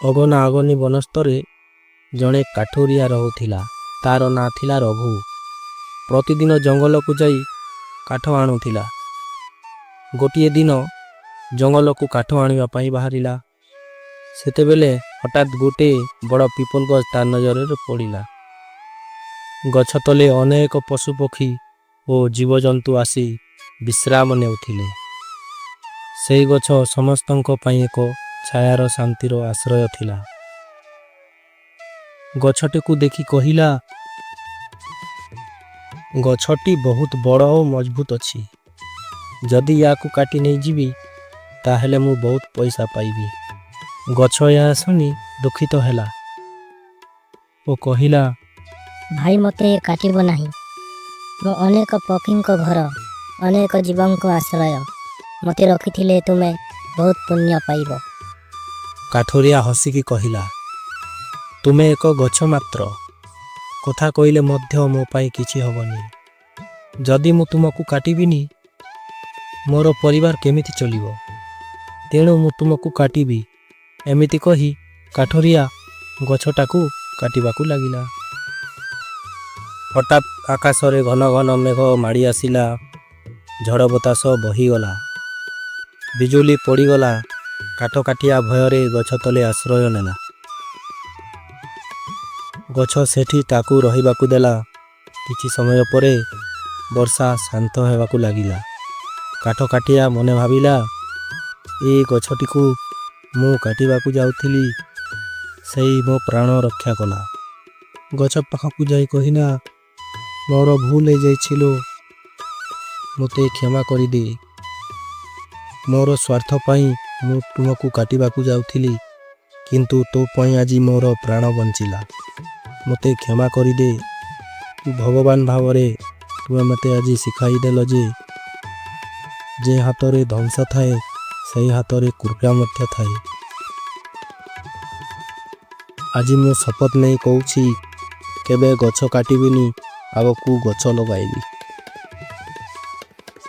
ଅଗନା ଅଗନି ବନସ୍ତରେ ଜଣେ କାଠୁରିଆ ରହୁଥିଲା। ତାର ନାଁ ଥିଲା ରଘୁ। ପ୍ରତିଦିନ ଜଙ୍ଗଲକୁ ଯାଇ କାଠ ଆଣୁଥିଲା। ଗୋଟିଏ ଦିନ ଜଙ୍ଗଲକୁ କାଠ ଆଣିବା ପାଇଁ ବାହାରିଲା। ସେତେବେଳେ ହଠାତ୍ ଗୋଟେ ବଡ଼ ପିପଲ ଗଛ ତା ନଜରରେ ପଡ଼ିଲା। ଗଛ ତଳେ ଅନେକ ପଶୁପକ୍ଷୀ ଓ ଜୀବଜନ୍ତୁ ଆସି ବିଶ୍ରାମ ନେଉଥିଲେ। ସେଇ ଗଛ ସମସ୍ତଙ୍କ ପାଇଁ ଏକ ଛାୟାର ଶାନ୍ତିର ଆଶ୍ରୟ ଥିଲା। ଗଛଟିକୁ ଦେଖି କହିଲା, ଗଛଟି ବହୁତ ବଡ଼ ଓ ମଜବୁତ ଅଛି। ଯଦି ୟାକୁ କାଟି ନେଇଯିବି, ତାହେଲେ ମୁଁ ବହୁତ ପଇସା ପାଇବି। ଗଛ ଏହା ଶୁଣି ଦୁଃଖିତ ହେଲା ଓ କହିଲା, ଭାଇ, ମୋତେ କାଟିବ ନାହିଁ। ମୁଁ ଅନେକ ପକ୍ଷୀଙ୍କ ଘର, ଅନେକ ଜୀବଙ୍କ ଆଶ୍ରୟ। ମୋତେ ରଖିଥିଲେ ତୁମେ ବହୁତ ପୁଣ୍ୟ ପାଇବ। କାଠୁରିଆ ହସିକି କହିଲା, ତୁମେ ଏକ ଗଛ ମାତ୍ର। କଥା କହିଲେ ମଧ୍ୟ ମୋ ପାଇଁ କିଛି ହେବନି। ଯଦି ମୁଁ ତୁମକୁ କାଟିବିନି, ମୋର ପରିବାର କେମିତି ଚଳିବ? ତେଣୁ ମୁଁ ତୁମକୁ କାଟିବି। ଏମିତି କହି କାଠୁରିଆ ଗଛଟାକୁ କାଟିବାକୁ ଲାଗିଲା। ହଠାତ୍ ଆକାଶରେ ଘନ ଘନ ମେଘ ମାଡ଼ି ଆସିଲା। ଝଡ଼ ବତାସ ବହିଗଲା, ବିଜୁଳି ପଡ଼ିଗଲା। କାଠକାଠିଆ ଭୟରେ ଗଛ ତଳେ ଆଶ୍ରୟ ନେଲା। ଗଛ ସେଠି ତାକୁ ରହିବାକୁ ଦେଲା। କିଛି ସମୟ ପରେ ବର୍ଷା ଶାନ୍ତ ହେବାକୁ ଲାଗିଲା। କାଠକାଠିଆ ମନେ ଭାବିଲା, ଏ ଗଛଟିକୁ ମୁଁ କାଟିବାକୁ ଯାଉଥିଲି, ସେଇ ମୋ ପ୍ରାଣ ରକ୍ଷା କଲା। ଗଛ ପାଖକୁ ଯାଇ କହିଲା, ମୋର ଭୁଲ ହେଇଯାଇଛି ଲୋ, ମୋତେ କ୍ଷମା କରିଦେ। ମୋର ସ୍ୱାର୍ଥ ପାଇଁ ମୁଁ ତୁମକୁ କାଟିବାକୁ ଯାଉଥିଲି, କିନ୍ତୁ ତୋ ପାଇଁ ଆଜି ମୋର ପ୍ରାଣ ବଞ୍ଚିଲା। ମୋତେ କ୍ଷମା କରିଦେ। ତୁ ଭଗବାନ ଭାବରେ ତୁମେ ମୋତେ ଆଜି ଶିଖାଇଦେଲ ଯେ, ଯେ ହାତରେ ଧ୍ୱଂସ ଥାଏ, ସେଇ ହାତରେ କୃପା ମଧ୍ୟ ଥାଏ। ଆଜି ମୁଁ ଶପଥ ନେଇ କହୁଛି, କେବେ ଗଛ କାଟିବିନି, ଆଗକୁ ଗଛ ଲଗାଇବି।